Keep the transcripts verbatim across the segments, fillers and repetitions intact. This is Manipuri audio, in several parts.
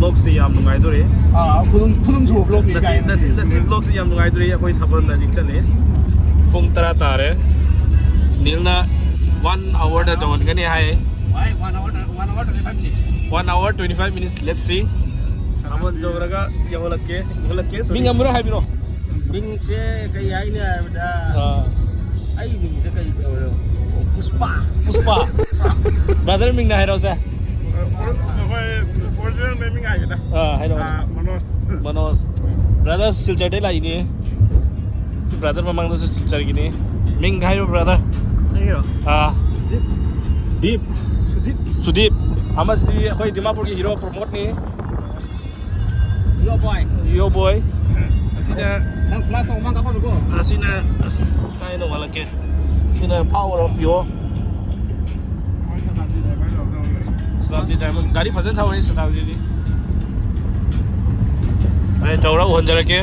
Vlogꯁꯦ ꯌꯥꯝ ꯅꯨꯡꯉꯥꯏꯗꯣꯔꯦ꯫ ꯑꯥ, ꯈꯨꯗꯨꯝ, ꯈꯨꯗꯨꯝ ꯁꯨꯕ vlogꯅꯤ ꯉꯁꯤ, ꯀꯥꯏꯅ꯫ ꯉꯁꯤ, ꯉꯁꯤ vlogꯁꯦ ꯌꯥꯝ ꯅꯨꯡꯉꯥꯏꯗꯣꯔꯦ꯫ ꯑꯩꯈꯣꯏ ꯊꯥꯕꯜ ꯍꯧꯖꯤꯛ ꯆꯠꯂꯦ꯫ ꯄꯨꯡ ꯇꯔꯥ ꯇꯥꯔꯦ꯫ ꯅꯤꯜꯅ one hourꯗ ꯌꯧꯍꯟꯒꯅꯤ high. Why? One hour, one hour twenty five minutes. One hour twenty five minutes, let's see. ꯊꯥꯕꯜ ꯌꯧꯔꯒ ꯌꯧꯍꯜꯂꯛꯀꯦ, ꯌꯧꯍꯜꯂꯛꯀꯦ, sorry꯫ ꯃꯤꯡ ꯑꯃꯨꯔꯛ ꯍꯥꯏꯕꯤꯔꯣ꯫ ꯃꯤꯡꯁꯦ ꯀꯩ ꯍꯥꯏꯅꯤ ꯍꯥꯏꯕꯗ, ꯑꯥ꯫ ꯑꯩ ꯃꯤꯡꯁꯦ ꯀꯩ ꯀꯧꯋꯦꯕ? ꯄꯨꯁꯄꯥ꯫ ꯄꯨꯁꯄꯥ꯫ Brother ꯃꯤꯡꯅ ꯍꯥꯏꯔꯛꯑꯣꯁꯦ꯫ ꯑꯩꯈꯣꯏ original ꯃꯤꯡ ꯍꯥꯏꯒꯦꯗ꯫ ꯑꯥ, ꯍꯥꯏꯔꯛꯑꯣꯅꯦ꯫ ꯑꯥ, ꯃꯅꯣꯖ꯫ ꯃꯅꯣꯖ꯫ Brother ꯁꯤꯜꯆꯔꯗꯩ ꯂꯥꯛꯏꯅꯦ꯫ ꯁꯤ brother ꯃꯃꯥꯡꯗꯁꯨ ꯁꯤꯜꯆꯔꯒꯤꯅꯦ꯫ ꯃꯤꯡ ꯍꯥꯏꯔꯣ, brother꯫ ꯑꯩꯔꯣ? ꯑꯥ꯫ ꯗꯤꯞ꯫ ꯗꯤꯞ꯫ ꯁꯨꯗꯤꯞ꯫ ꯁꯨꯗꯤꯞ꯫ ꯑꯃꯁꯤꯗꯤ ꯑꯩꯈꯣꯏ ꯗꯤꯃꯥꯄꯨꯔꯒꯤ hero ꯄ꯭ꯔꯃꯣꯗꯅꯤ꯫ Yo boy꯫ Yo boy꯫ ꯑꯁꯤꯅ ꯅꯪ flash ꯇꯧꯕ ꯃꯥꯡ ꯀꯥꯞꯄꯛꯑꯅꯨꯀꯣ꯫ ꯑꯁꯤꯅ ꯀꯥꯏꯅ ꯋꯥꯠꯂꯛꯀꯦ꯫ ꯁꯤꯅ power of Pio꯫ Shatabdi driver꯫ ꯒꯥꯔꯤ ꯐꯖꯅ ꯊꯧꯋꯦ ꯁꯇꯥꯕꯗꯤꯗꯤ꯫ ꯍꯣꯔꯦꯟ ꯆꯧꯔ ꯎꯍꯟꯖꯔꯛꯀꯦ꯫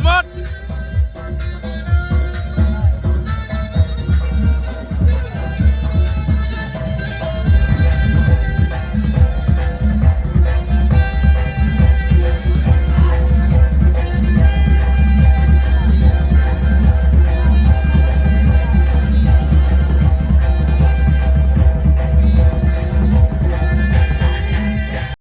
ꯃꯣꯠ!